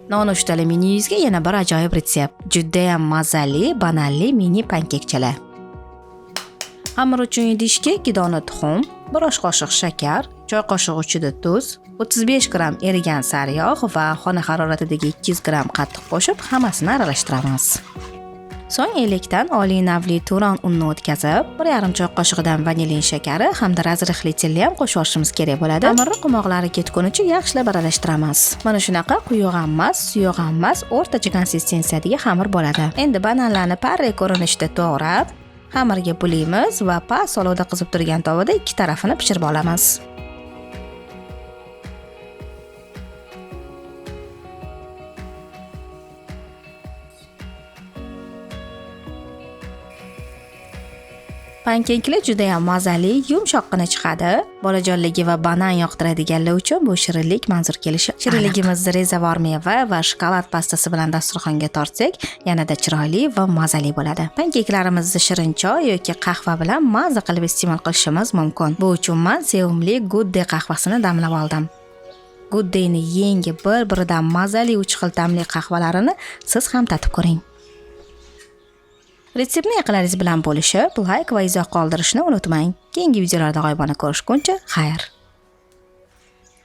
Nonushtali menyuyizga yana bir ajoyib retsept. Judayam mazali bananli mini pankekchalar. Xamir uchun idishga 2 dona tuxum, 1 osh qoshiq shakar, choy qoshig'i uchida tuz, 35 gramm erigan sariyog' va xona haroratidagi 200 gramm qatiq qo'shib, hammasini aralashtiramiz. So'ng elakdan oliy navli turon unni o'tkazib, 1,5 choy qoshiqidan vanilin shakari hamda разрыхлитель ni ham qo'shib yuborishimiz kerak bo'ladi. Xamirni qumoqlari ketgunicha yaxshilab aralashtiramiz. Mana shunaqa quyuq ham emas, suyuq ham emas, o'rtacha konsistensiyadagi xamir bo'ladi. Endi bananlarni pare ko'rinishda to'g'rab, xamirga bulaymiz va past olovda qizib turgan tovada ikki tarafini pishirib olamiz. Pankeklar juda ham mazali, yumshoqqina chiqadi. Bolajonligi va banan yoqtiradiganlar uchun bu shirinlik manzur kelishi. Shirinligimizni rezavor meva va shokolad pastasi bilan dasturxonga tortsak, yanada chiroyli va mazali bo'ladi. Pankeklarimizni shirin choy yoki qahva bilan maza qilib iste'mol qilishimiz mumkin. Bu uchun men sevimli Good Day qahvasini damlab oldim. Good Day'ni yangi bir-biridan mazali 3 xil ta'mli qahvalarini siz ham tatib ko'ring. Retseptni yaqinlaringiz bilan bo'lishib, like va izoh qoldirishni unutmang. Keyingi videolarda g'oyibona ko'rishguncha xayr.